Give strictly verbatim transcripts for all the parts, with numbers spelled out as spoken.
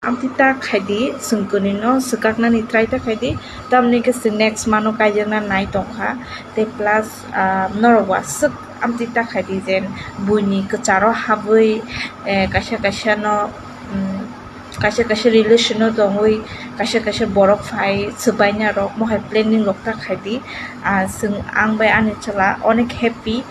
Amtwi ta khaidi, chwng kwnwi no swkaknani try ta khaidi, tamni hwnkhe chwng next month o kaijakna nai tongkha. Tei plus, ah, norok bo aswk amtwi ta khaidi je buini kwcharo habwi, eh, kaisa kaisa no, mm, kaisa kaisa relation o tongwi, kaisa kaisa borok phai swbaina rok, mohai planning rok ta khaidi. Ah, chwng, ang bai ani chwla onek happy,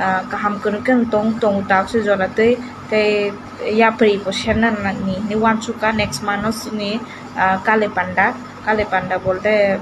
ah, kaham kwrwngkhe tong, tongo tabukhe jora twi, tei yapri bo serna ni hinwi uansukha next month o chini, ah, Kale Panda, Kale Panda bolte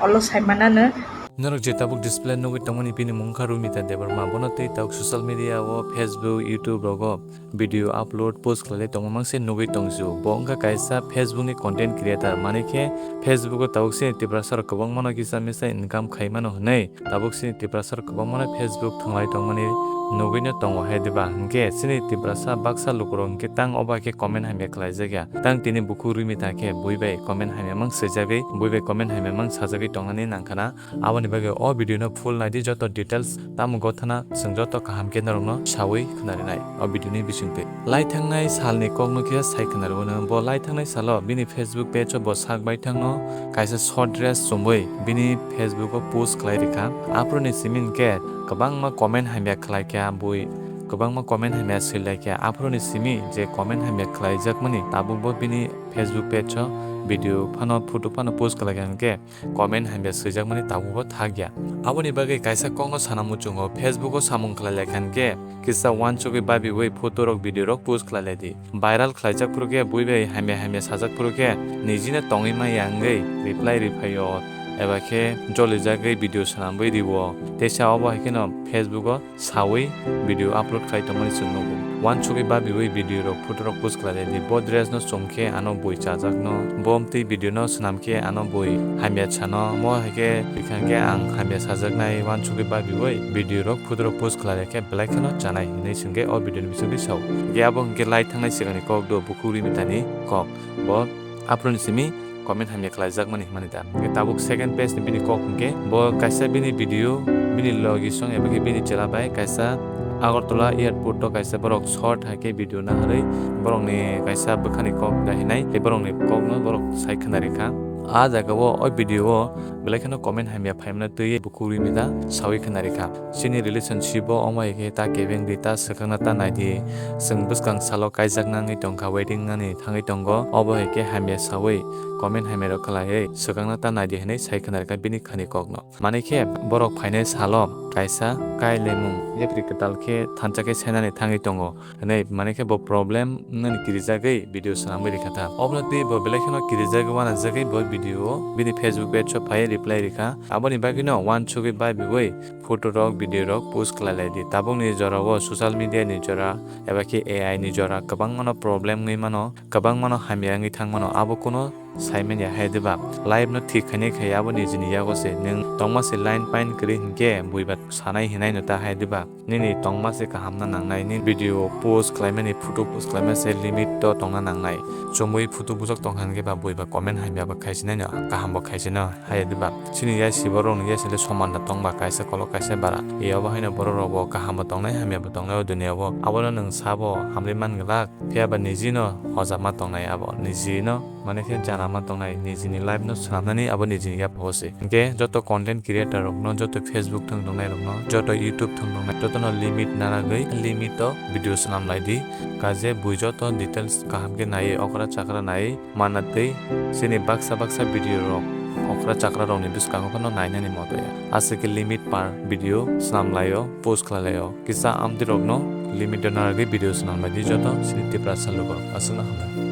olo saimanano. Norok je tabuk display nugwi tongmani bini mung kha Rumita Debbarma, bono tei tabuk social media o, Facebook, YouTube rogo video upload, post khlailai tongma mangse nugwi tongsu. Bo wngkha kaisa Facebook ni content creator, manwi khe Facebook o tabuk chini Tiprasa rok kwbangma no kisa misa income khai mano hwnwi. Tabuk chini Tiprasa rok kwbangma no Facebook thwnglai tongmani nugwi no tongo hai diba? Hwnkhe chini Tiprasa baksa lukurok hwnkhe tang obo hai khe comment hamya khlaijak ya. Tang tini bukhuk Rumita khe bui bai comment hamya mang swijagwi, bui bai comment hamya mang sajagwi tongnani nangkhana. Aboni bagwi o video no full naidi, joto details tamo gothana chwng joto kaham khe norokno sawi khwnarinai o video ni bisingtwi. Lai thangnai salni kokno khe sai khwnarwino. Bo lai thangnai salo bini Facebook page o bo sak baithangno kaisa short dress chumui bini Facebook o post khlai rikha. Aphuruni simi hwnkhe kwbangma comment hamya khlai kha bui, kwbangma comment hamya swi lai kha. Aphuruni simi je comment hamya khlaijakmani tabukbo bini Facebook page o video phano, photo phano post khlai kha hwnkhe comment hamya swijakmani tabukbo thakya. Aboni bagwi kaisa kokno sana muchungo, Facebook o samung khlai lai kha hwnkhe kisa uansugwi babiui photo rok, video rok post khlai lai di. Viral khlaijak phuru khe bui bai hamya hamya sajak phuru khe nijino tongwi maya wngwi reply riphaio, eba khe jolijagwi video swnamwi rio. Teisa obo hai kheno Facebook o sawi video upload khlai tongmani chwng nugo. Uansugwi babiui video rok, photo rok post khlai lai di. Bo dress no chum khe ano bui chajak no, bo amtwi video no swnam khe ano bui hamya sano. Mo hai khe rikha khe ang hamya sajak nai, uansugwi babiui video rok, photo rok post khlai lai khe belai kheno chanai hinwi chwng khe o video ni bisingtwi sao. Hwnkhe abo hwnkhe lai thangnai swkangni kok do, bukhuk Rimitani kok. Bo aphuruni simi comment hamya khlaijakmani hwnmani da. Hwnkhe tabuk second page ni bini kok hwnkhe bo kaisa bini video, bini logi song eba khe bini chwla bai kaisa Agartala airport o kaisa borok short hai khe video naharwi borokni kaisa bwkhani kok da hinai tei borokni kokno borok sai khna rikha. A jaga o, o video o belai kheno comment hamya phaimano twi bukhuk Rimita sawi khna rikha. Chini relationship o omo hai khe ta kebeng di, ta swkangna ta nai di. Chwng bwskang salo kaijakna wngwi tongkha, wedding nani thangwi tongo. Obo hai khe hamya sawi comment hamya rok khlaiwi swkangna ta nai di hinwi sai khna rikha bini khani kokno. Manwi khe borok phainai salo kaisa kailaimung yapri kwtal khe thansa khe senani thangwi tongo. Hwnwi manwi khe bo problem wngnani kirijagwi video swnamwi rikha ta. Obono twi bo belai kheno kirijagwi uanajagwi bo video o bini Facebook page o phaiwi reply rikha. Aboni bagwino uansugwi babiui photo rok, video rok post khlai lai di. Tabukni jora o social media ni jora eba khe A I ni jora kwbangma no problem wngwi mano, kwbangma no hamya wngwi thang mano. Abo kuno saimanya hai diba? Life no thik khainai khai abo nijini yago se. Nwng tongma se line pain kwrwi hinkhe buiba sanai hinai no ta hai diba? Nini tongma se kaham na nangnai, nini video post khlaimani, photo post khlaimani se limit o tongna nangnai. Chumui photo bujak tongkha hinkhe ba buiba comment hamya ba khaisinai no, kaham bo khaisino hai diba? Chini yasi borok ni yasi le soman da tongba, kaisa kolok kaisa bara. Iyabo haino borok rok bo kaham bo tongnai, hamya bo tongnai o duniya o. Abono nwng sabo hamri man glak, phiya ba niji no hojama tongnai abo, niji no Mane khe jana ma tongnai, nijini life no swnamnani abo nijini yapha o se. Hinkhe joto content creator rok no, joto Facebook thwng tongnai rok no, joto YouTube thwng tongnai, joto no limit naragwi limit o video swnam lai di. Kaje bui joto details kaham khe naiwi okra chakra naiwi manna tei chini baksa baksa video rok okra chakra rok ni bwskango phano nainani moto ya. Aswk khe limit par video swnam lai o, post khlai lai o. Kisa amtwi rok no limit o naragwi video swnam lai di joto chini Tiprasa lukurok. Aswk no hambai.